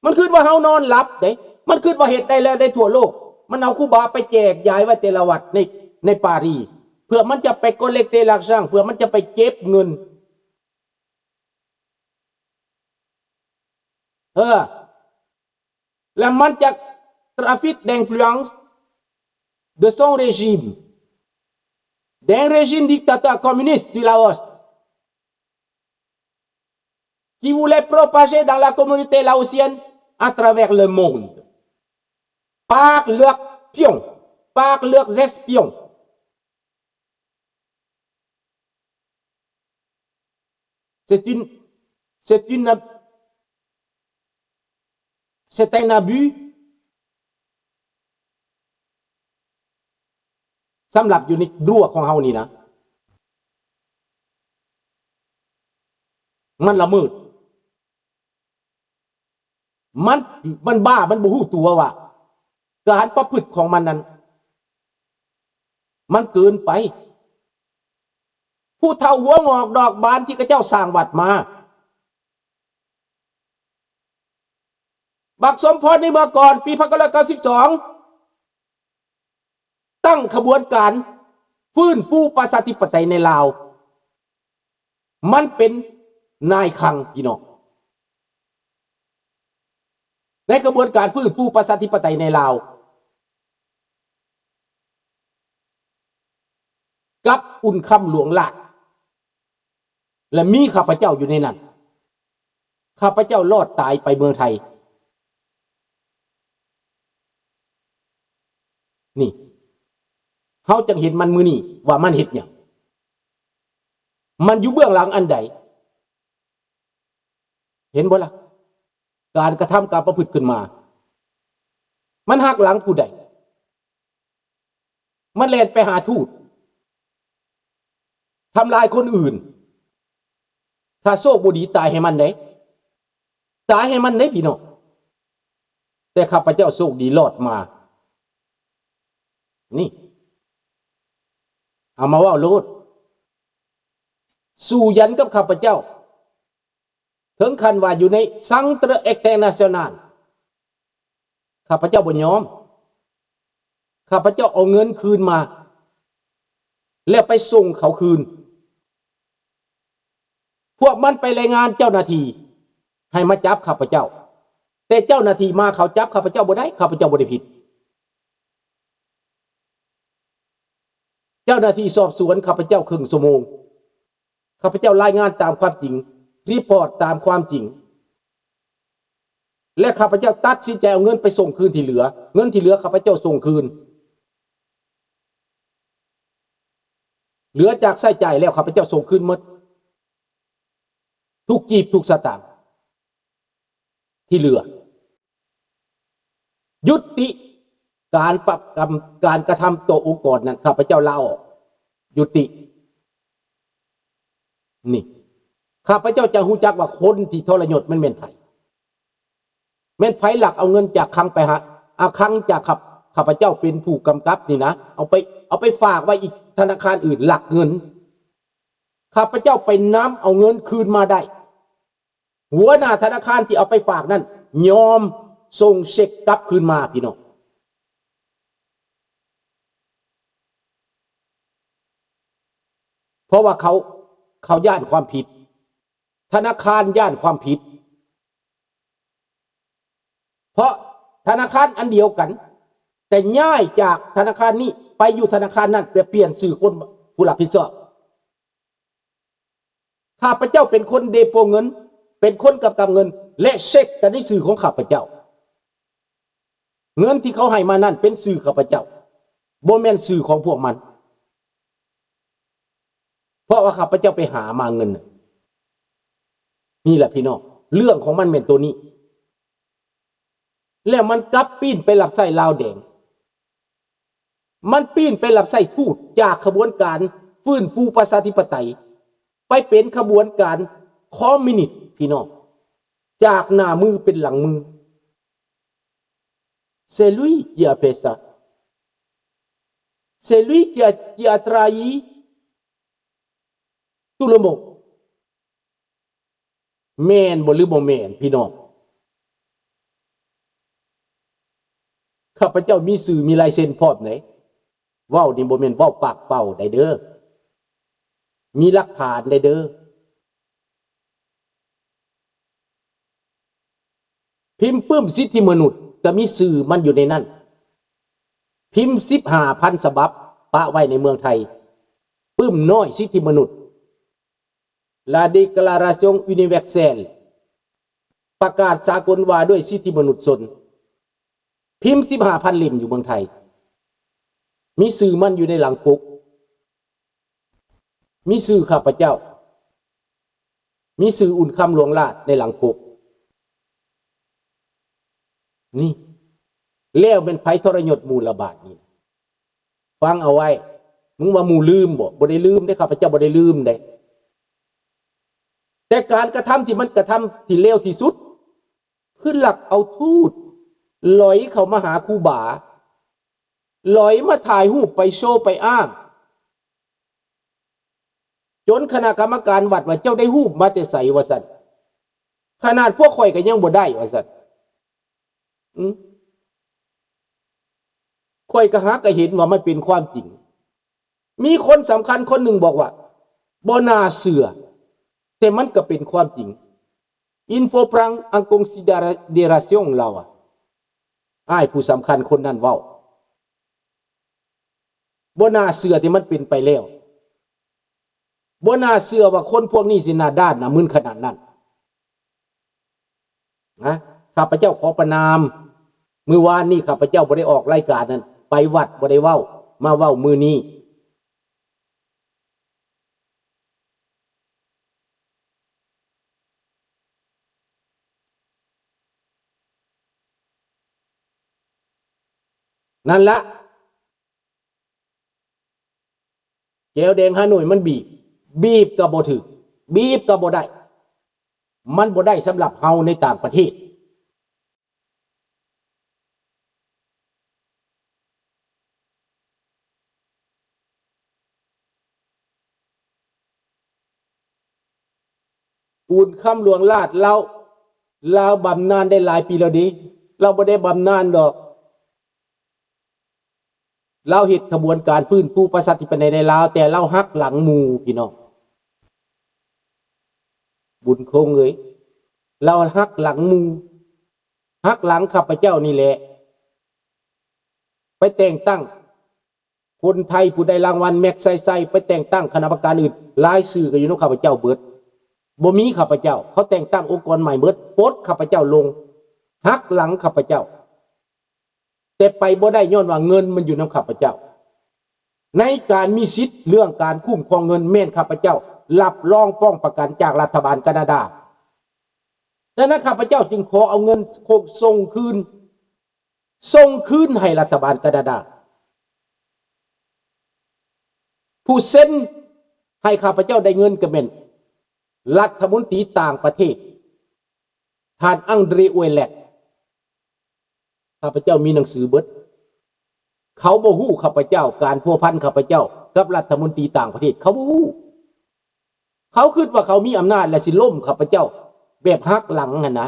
ມັນຄິດວ່າເຮົານອນຫຼັບເດ້ ມັນຄິດວ່າເຮັດໄດ້ແລ້ວໃນທົ່ວໂລກ. ມັນເອົາຄູບາໄປແຈກຢາຍໄວ້ແຕ່ລະວັດໃນ ໃນປາຣີ ເພື່ອມັນຈະໄປ collecter l'argent ເພື່ອມັນຈະໄປເກັບເງິນ. ເອີ ແລະມັນຈະ trafic d'influence de son régime, d'un régime dictateur communiste du Laos, qui voulait propager dans la communauté laotienne à travers le monde, par leurs pions, par leurs espions. C'est une, c'est une ab-, c'est un abus. ສຳລັບຢູ່ໃນຮົ້ວຂອງເຮົານີ້ນະ ມັນລະເມີດ. ມັນ, ມັນບ້າ, ມັນບໍ່ຮູ້ຕົວວ່າການປະພຶດຂອງມັນນັ້ນ ມັນເກີນໄປ. ຜູ້ເຖົ້າຫົວງອກດອກບານທີ່ເຂົາເຈົ້າສ້າງວັດມາ, ບັກສົມພອນໃນເມື່ອກ່ອນ ປີໜຶ່ງພັນເກົ້າຮ້ອຍເກົ້າສິບສອງ ຕັ້ງຂະບວນການຟື້ນຟູປະຊາທິປະໄຕໃນລາວ. ມັນເປັນນາຍຄັງ ພີ່ນ້ອງ, ໃນຂະບວນການຟື້ນຟູປະຊາທິປະໄຕໃນລາວ ກັບອຸ່ນຄຳຫຼວງຫຼາດ ແລະ ມີຂ້າພະເຈົ້າຢູ່ໃນນັ້ນ. ຂ້າພະເຈົ້າລອດຕາຍໄປເມືອງໄທ. ນີ້ ເຮົາຈັ່ງເຫັນມັນມື້ນີ້ວ່າມັນເຮັດຫຍັງ, ມັນຢູ່ເບື້ອງຫຼັງອັນໃດ. ເຫັນບໍ່ລະ? ການກະທຳ ການປະພຶດຂຶ້ນມາ ມັນຫັກຫຼັງຜູ້ໃດ? ມັນແລ່ນໄປຫາທູດ, ທຳລາຍຄົນອື່ນ. ຖ້າໂຊກບໍ່ດີ ຕາຍໃຫ້ມັນເດ້, ຕາຍໃຫ້ມັນເດ້ ພີ່ນ້ອງ. ແຕ່ຂ້າພະເຈົ້າໂຊກດີລອດມາ. ນີ້ ເອົາມາເວົ້າໂລດ, ສູ້ຢັນກັບຂ້າພະເຈົ້າ. ເຖິງຂັ້ນວ່າຢູ່ໃນ Centre International ຂ້າພະເຈົ້າບໍ່ຍອມ. ຂ້າພະເຈົ້າເອົາເງິນຄືນມາ ແລ້ວໄປສົ່ງເຂົາຄືນ. ພວກມັນໄປລາຍງານເຈົ້າໜ້າທີ່ໃຫ້ມາຈັບຂ້າພະເຈົ້າ, ແຕ່ເຈົ້າໜ້າທີ່ມາ ເຂົາຈັບຂ້າພະເຈົ້າບໍ່ໄດ້, ຂ້າພະເຈົ້າບໍ່ໄດ້ຜິດ. ເຈົ້າໜ້າທີ່ສອບສວນຂ້າພະເຈົ້າເຄິ່ງຊົ່ວໂມງ. ຂ້າພະເຈົ້າລາຍງານຕາມຄວາມຈິງ, ຣີພອດຕາມຄວາມຈິງ ແລະ ຂ້າພະເຈົ້າຕັດສິນໃຈເອົາເງິນໄປສົ່ງຄືນທີ່ເຫຼືອ. ເງິນທີ່ເຫຼືອ ຂ້າພະເຈົ້າສົ່ງຄືນ. ເຫຼືອຈາກໃຊ້ຈ່າຍແລ້ວ ຂ້າພະເຈົ້າສົ່ງຄືນໝົດ, ທຸກກີບທຸກສະຕາງ. ທີ່ເຫຼືອ ຍຸຕິການປະກຳ ການກະທຳຕໍ່ອົງກອນນັ້ນ. ຂ້າພະເຈົ້າລາອອກ, ຍຸຕິ. ນີ້ ຂ້າພະເຈົ້າຈະຮູ້ຈັກວ່າຄົນທີ່ທໍລະຍົດມັນແມ່ນໃຜ. ແມ່ນໃຜລັກເອົາເງິນຈາກຄັງໄປຫາ ອາ ຄັງຈາກຂ້າ ຂ້າພະເຈົ້າເປັນຜູ້ກຳກັບນີ້ນະ, ເອົາໄປ ເອົາໄປຝາກໄວ້ອີກທະນາຄານອື່ນ, ລັກເງິນ. ຂ້າພະເຈົ້າໄປນຳເອົາເງິນຄືນມາໄດ້. ຫົວໜ້າທະນາຄານທີ່ເອົາໄປຝາກນັ້ນ ຍອມສົ່ງເຊັກກັບຄືນມາ ພີ່ນ້ອງ, ເພາະວ່າເຂົາ ເຂົາຢ້ານຄວາມຜິດ, ທະນາຄານຢ້ານຄວາມຜິດ, ເພາະທະນາຄານອັນດຽວກັນ ແຕ່ຍ້າຍຈາກທະນາຄານນີ້ໄປຢູ່ທະນາຄານນັ້ນ ແຕ່ປ່ຽນຊື່ຄົນຜູ້ຮັບຜິດຊອບ. ຂ້າພະເຈົ້າເປັນຄົນເດໂປເງິນ, ເປັນຄົນກຳກັບເງິນ ແລະ ເຊັກກັນໃນຊື່ຂອງຂ້າພະເຈົ້າ. ເງິນທີ່ເຂົາໃຫ້ມານັ້ນເປັນຊື່ຂ້າພະເຈົ້າ, ບໍ່ແມ່ນຊື່ຂອງພວກມັນ, ເພາະວ່າຂ້າພະເຈົ້າໄປຫາມາເງິນ. ນີ້ແຫຼະພີ່ນ້ອງ, ເລື່ອງຂອງມັນແມ່ນໂຕນີ້. ແລ້ວມັນກັບປີ້ນໄປຮັບໃຊ້ລາວແດງ, ມັນປີ້ນໄປຮັບໃຊ້ທູດ ຈາກຂະບວນການຟື້ນຟູປະຊາທິປະໄຕ ໄປເປັນຂະບວນການຄອມມິວນິດ ພີ່ນ້ອງ, ຈາກໜ້າມືເປັນຫຼັງມື. C'est lui qui a fait ça. C'est lui qui a, qui a trahi tout le monde. ແມ່ນບໍ່ ຫຼື ບໍ່ແມ່ນ ພີ່ນ້ອງ? ຂ້າພະເຈົ້າມີຊື່ມີລາຍເຊັນພ້ອມເດ້. ເວົ້ານີ້ບໍ່ແມ່ນເວົ້າປາກເປົ່າໄດ໋ເດີ ມີຫຼັກຖານໄດ໋ເດີ. ພິມປຶ້ມສິດທິມະນຸດກໍມີຊື່ມັນຢູ່ໃນນັ້ນ. ພິມສິບຫ້າພັນສະບັບປະໄວ້ໃນເມືອງໄທ. ປຶ້ມນ້ອຍສິດທິມະນຸດ La Déclaration Universelle ປະກາດສາກົນວ່າດ້ວຍສິດທິມະນຸດຊົນ. ພິມສິບຫ້າພັນເຫຼັ້ມຢູ່ເມືອງໄທ. ມີຊື່ມັນຢູ່ໃນຫຼັງປົກ. ມີຊື່ຂ້າພະເຈົ້າ. ມີຊື່ອຸ່ນຄຳຫຼວງລາດໃນຫຼັງປົກ. ນີ້ ແລ້ວແມ່ນໃຜທໍລະຍົດໝູ່ລະບາດນີ້? ຟັງເອົາໄວ້. ມຶງວ່າໝູ່ລືມບໍ? ບໍ່ໄດ້ລືມເດ້, ຂ້າພະເຈົ້າບໍ່ໄດ້ລືມເດ້. ແຕ່ການກະທຳທີ່ມັນກະທຳທີ່ເລວທີ່ສຸດ ຄືລັກເອົາທູດ ຫຼອຍເຂົ້າມາຫາຄູບາ, ຫຼອຍມາຖ່າຍຮູບໄປໂຊໄປອ້າງ. ຈົນຄະນະກຳມະການວັດວ່າ ເຈົ້າໄດ້ຮູບມາແຕ່ໃສ ວ່າຊັ້ນ. ຂະໜາດພວກຂ້ອຍກໍຍັງບໍ່ໄດ້ ວ່າຊັ້ນ. ອືມ ຂ້ອຍກໍຫາກໍເຫັນວ່າມັນເປັນຄວາມຈິງ. ມີຄົນສຳຄັນຄົນໜຶ່ງບອກວ່າ ບໍ່ໜ້າເຊື່ອ, ແຕ່ມັນກໍເປັນຄວາມຈິງ. Il faut prendre en considération ລາວວ່າ, ອ້າຍຜູ້ສຳຄັນຄົນນັ້ນເວົ້າ. ບໍ່ໜ້າເຊື່ອທີ່ມັນເປັນໄປແລ້ວ. ບໍ່ໜ້າເຊື່ອວ່າຄົນພວກນີ້ຊິໜ້າດ້ານໜ້າມຶນຂະໜາດນັ້ນນະ. ຂ້າພະເຈົ້າຂໍປະນາມ. ມື້ວານນີ້ຂ້າພະເຈົ້າບໍ່ໄດ້ອອກລາຍການນັ້ນ, ໄປວັດບໍ່ໄດ້ເວົ້າ, ມາເວົ້າມື້ນີ້. ນັ້ນລະ ແກວແດງຮ່າໂນ້ຍມັນບີບ, ບີບກໍບໍ່ຖືກ, ບີບກໍບໍ່ໄດ້, ມັນບໍ່ໄດ້ສຳລັບເຮົາໃນຕ່າງປະເທດ. ອຸ່ນຄຳຫຼວງລາດ ລາວ ລາວບຳນານໄດ້ຫຼາຍປີແລ້ວເດ້. ລາວບໍ່ໄດ້ບຳນານດອກ. ລາວເຮັດຂະບວນການຟື້ນຟູປະຊາທິປະໄຕໃນລາວ, ແຕ່ລາວຫັກຫຼັງໝູ່, ພີ່ນ້ອງ ບຸນຄົງເອີຍ, ລາວຫັກຫຼັງໝູ່, ຫັກຫຼັງຂ້າພະເຈົ້ານີ້ແຫຼະ. ໄປແຕ່ງຕັ້ງຄົນໄທຜູ້ໄດ້ລາງວັນແມັກໄຊໄຊ, ໄປແຕ່ງຕັ້ງຄະນະກຳມະການອື່ນ, ລາຍຊື່ກໍຢູ່ນຳຂ້າພະເຈົ້າເບິດ, ບໍ່ມີຂ້າພະເຈົ້າ. ເຂົາແຕ່ງຕັ້ງອົງກອນໃໝ່ເບິດ, ປົດຂ້າພະເຈົ້າລົງ, ຫັກຫຼັງຂ້າພະເຈົ້າ. ແຕ່ໄປບໍ່ໄດ້ຍ້ອນວ່າເງິນມັນຢູ່ນຳຂ້າພະເຈົ້າ. ໃນການມີສິດເລື່ອງການຄຸ້ມຄອງເງິນ ແມ່ນຂ້າພະເຈົ້າຮັບຮອງປ້ອງປະກັນຈາກລັດຖະບານການາດາ. ດັ່ງນັ້ນ ຂ້າພະເຈົ້າຈຶ່ງຂໍເອົາເງິນ ສົ່ງຄືນ, ສົ່ງຄືນໃຫ້ລັດຖະບານການາດາ. ຜູ້ເຊັນໃຫ້ຂ້າພະເຈົ້າໄດ້ເງິນກໍແມ່ນລັດຖະມົນຕີຕ່າງປະເທດ ທ່ານ André Ouellette. ຂ້າພະເຈົ້າມີໜັງສືເບິດ. ເຂົາບໍ່ຮູ້ຂ້າພະເຈົ້າ, ການພົວພັນຂ້າພະເຈົ້າກັບລັດຖະມົນຕີຕ່າງປະເທດ, ເຂົາບໍ່ຮູ້. ເຂົາຄິດວ່າເຂົາມີອຳນາດ ແລະ ຊິລົ້ມຂ້າພະເຈົ້າແບບຫັກຫຼັງຫັ້ນນະ.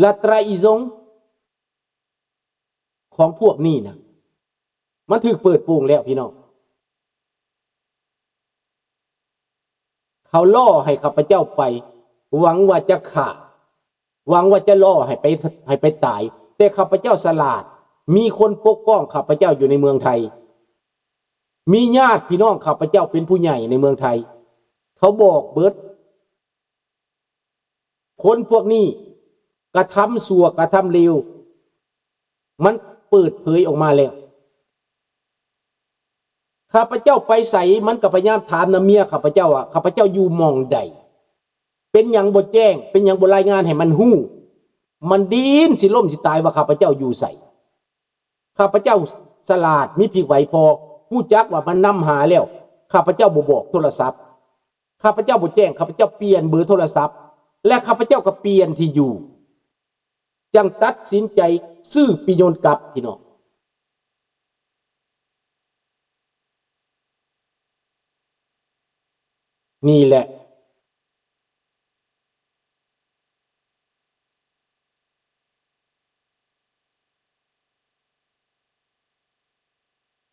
La trahison ຂອງພວກນີ້ນະ ມັນຖືກເປີດໂປງແລ້ວ ພີ່ນ້ອງ. ເຂົາຫຼໍ່ໃຫ້ຂ້າພະເຈົ້າໄປ ຫວັງວ່າຈະຂ້າ, ຫວັງວ່າຈະຫຼໍ່ໃຫ້ໄປ, ໃຫ້ໄປຕາຍ. ແຕ່ຂ້າພະເຈົ້າສະຫຼາດ, ມີຄົນປົກປ້ອງຂ້າພະເຈົ້າຢູ່ໃນເມືອງໄທ, ມີຍາດພີ່ນ້ອງຂ້າພະເຈົ້າເປັນຜູ້ໃຫຍ່ໃນເມືອງໄທ. ເຂົາບອກເບິດ. ຄົນພວກນີ້ກະທຳຊົ່ວກະທຳເລວ ມັນເປີດເຜີຍອອກມາແລ້ວ. ຂ້າພະເຈົ້າໄປໃສ ມັນກໍພະຍາຍາມຖາມນຳເມຍຂ້າພະເຈົ້າວ່າ ຂ້າພະເຈົ້າຢູ່ໝ່ອງໃດ? ເປັນຫຍັງບໍ່ແຈ້ງ? ເປັນຫຍັງບໍ່ລາຍງານໃຫ້ມັນຮູ້? ມັນດີ້ນຊິລົ້ມຊິຕາຍວ່າຂ້າພະເຈົ້າຢູ່ໃສ. ຂ້າພະເຈົ້າສະຫຼາດ ມີພິກໄຫວພໍ ຮູ້ຈັກວ່າມັນນຳຫາແລ້ວ. ຂ້າພະເຈົ້າບໍ່ບອກໂທລະສັບ. ຂ້າພະເຈົ້າບໍ່ແຈ້ງ, ຂ້າພະເຈົ້າປ່ຽນເບີໂທລະສັບ ແລະ ຂ້າພະເຈົ້າກໍປ່ຽນທີ່ຢູ່, ຈັ່ງຕັດສິນໃຈຊື້ປີ້ຍົນກັບ, ພີ່ນ້ອງ. ນີ້ແຫຼະ.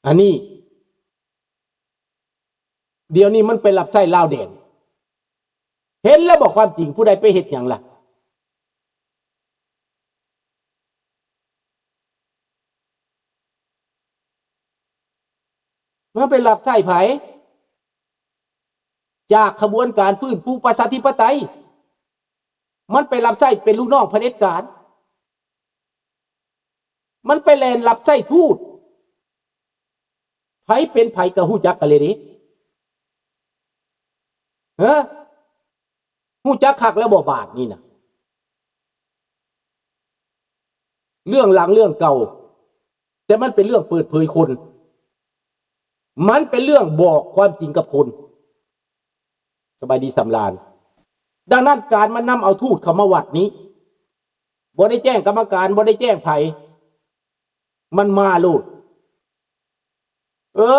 ອັນນີ້ ດຽວນີ້ມັນໄປຮັບໃຊ້ລາວແດງ. ເຫັນແລ້ວບໍ່ຄວາມຈິງ? ຜູ້ໃດໄປເຮັດຫຍັງລະ? ມັນໄປຮັບໃຊ້ໃຜ? ຈາກຂະບວນການຟື້ນຟູປະຊາທິປະໄຕ. ມັນໄປຮັບໃຊ້ເປັນລູກນ້ອງຜະເດັດການ. ມັນໄປແລ່ນຮັບໃຊ້ທູດ. ໃຜເປັນໃຜກໍຮູ້ຈັກກັນເລີຍເດ້. ເອີ ຮູ້ຈັກຄັກແລ້ວບໍ່ບາດນີ້ນະ? ເລື່ອງຫຼັງເລື່ອງເກົ່າ, ແຕ່ມັນເປັນເລື່ອງເປີດເຜີຍຄົນ. ມັນເປັນເລື່ອງບອກຄວາມຈິງກັບຄົນ. ສະບາຍດີສຳລານ. ດັ່ງນັ້ນ ການມານຳເອົາທູດເຂົ້າມາວັດນີ້ ບໍ່ໄດ້ແຈ້ງກຳມະການ, ບໍ່ໄດ້ແຈ້ງໃຜ, ມັນມາໂລດ. ເອີ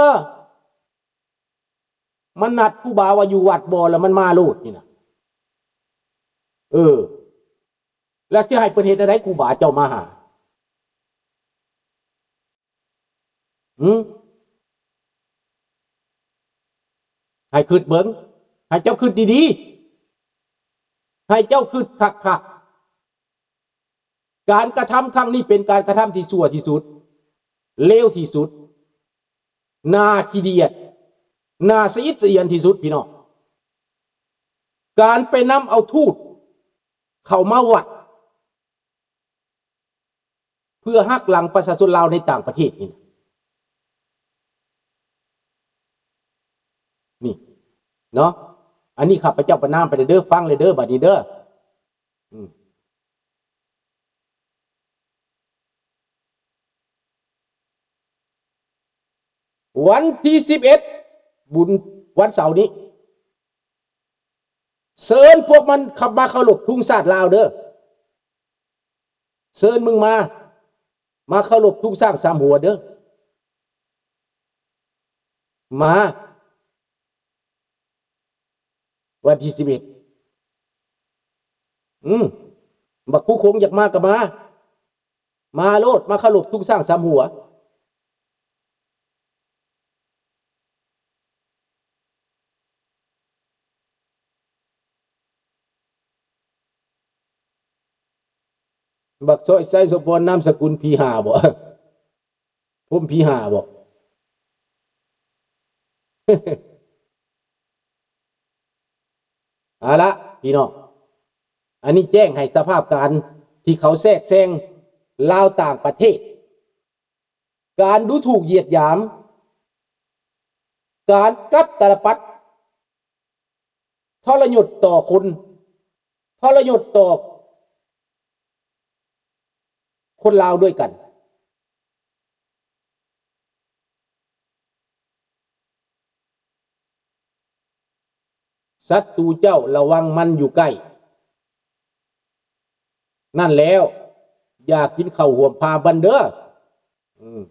ມັນນັດຄູບາວ່າຢູ່ວັດບໍ່ ແລ້ວມັນມາໂລດນີ້ນະ. ເອີ ແລ້ວຊິໃຫ້ເພິ່ນເຮັດແນວໃດ ຄູບາເຈົ້າມາຫາ? ຫື? ໃຫ້ຄິດເບິ່ງ, ໃຫ້ເຈົ້າຄິດດີໆ, ໃຫ້ເຈົ້າຄິດຄັກໆ. ການກະທຳຄັ້ງນີ້ເປັນການກະທຳທີ່ຊົ່ວທີ່ສຸດ, ເລວທີ່ສຸດ, ໜ້າຂີ້ດຽດ, ໜ້າສະອິດສະອຽນທີ່ສຸດ, ພີ່ນ້ອງ. ການໄປນຳເອົາທູດເຂົ້າມາວັດ ເພື່ອຫັກຫຼັງປະຊາຊົນລາວໃນຕ່າງປະເທດນີ້ນະ. ນີ້ເນາະ, ອັນນີ້ຂ້າພະເຈົ້າປະນາມໄປເດີ, ຟັງເລີຍເດີ ບັດນີ້ເດີ. ອືມ ວັນທີສິບເອັດ ບຸນວັນເສົານີ້ ເຊີນພວກມັນເຂົ້າມາເຄົາລົບທຸງຊາດລາວເດີ. ເຊີນມຶງມາ, ມາເຄົາລົບທຸງຊ້າງສາມຫົວເດີ. ມາ ວັນທີສິບເອັດ. ອືມ ບັກຜູ້ຄົງຢາກມາກໍມາ. ມາໂລດ, ມາເຄົາລົບທຸງຊ້າງສາມຫົວ. ບັກຊອຍໄຊສົມພອນ ນາມສະກຸນຜີຫາບໍ່? ຜົມຜີຫາບໍ່? ເອົາລະ ພີ່ນ້ອງ, ອັນນີ້ແຈ້ງໃຫ້ສະພາບການທີ່ເຂົາແຊກແຊງລາວຕ່າງປະເທດ, ການດູຖູກຢຽດຫຍາມ, ການກັບຕາລະປັດ ທໍລະຍົດຕໍ່ຄົນ, ທໍລະຍົດຕໍ່ຄົນລາວດ້ວຍກັນ. ສັດຕູເຈົ້າລະວັງມັນຢູ່ໃກ້. ນັ້ນແລ້ວ ຢ່າກິນເຂົ້າຮ່ວມພາມັນເດີ. ອືມ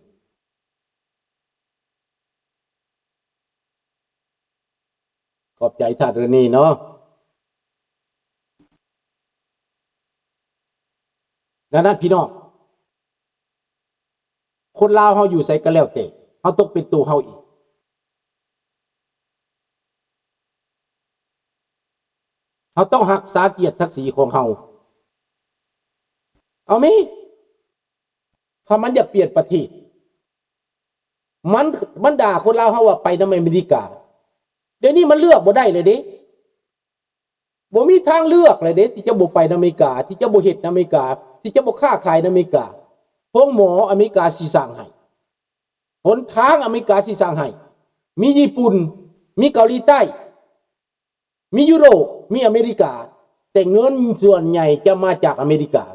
ຂອບໃຈທ່ານເຣນີເນາະ. ດັ່ງນັ້ນ ພີ່ນ້ອງ, ຄົນລາວເຮົາຢູ່ໃສກໍແລ້ວແຕ່, ເຮົາຕ້ອງເປັນໂຕເຮົາເອງ. ເຮົາຕ້ອງຮັກສາກຽດສັກສີຂອງເຮົາ. ເອົາມີ ຖ້າມັນຢາກປ່ຽນປະເທດ, ມັນ ມັນດ່າຄົນລາວເຮົາວ່າໄປນຳອາເມລິກາ. ດຽວນີ້ມັນເລືອກບໍ່ໄດ້ແລ້ວເດ້. ບໍ່ມີທາງເລືອກແລ້ວເດ້ ທີ່ຈະບໍ່ໄປນຳອາເມລິກາ, ທີ່ຈະບໍ່ເຮັດນຳອາເມລິກາ, ທີ່ຈະບໍ່ຄ້າຂາຍນຳອາເມລິກາ. ໂຮງໝໍອາເມລິກາຊິສ້າງໃຫ້, ຫົນທາງອາເມລິກາຊິສ້າງໃຫ້, ມີຍີ່ປຸ່ນ, ມີເກົາຫຼີໃຕ້, ມີຢູໂຣບ, ມີອາເມລິກາ, ແຕ່ເງິນສ່ວນໃຫຍ່ຈະມາຈາກອາເມລິກາ.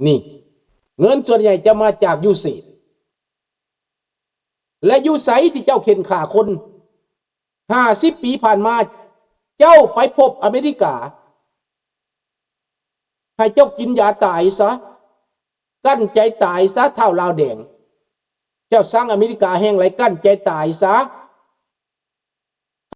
ນີ້ ເງິນສ່ວນໃຫຍ່ຈະມາຈາກຢູເສບ. ແລະ ຢູ່ໃສທີ່ເຈົ້າເຂັ່ນຂ້າຄົນ? ຫ້າສິບປີຜ່ານມາ ເຈົ້າໄປພົບອາເມລິກາ ໃຫ້ເຈົ້າກິນຢາຕາຍຊະ, ກັ້ນໃຈຕາຍຊະ ທ້າວລາວແດງ. ເຈົ້າສັ່ງອາເມລິກາແຮງຫຼາຍ, ກັ້ນໃຈຕາຍຊະ.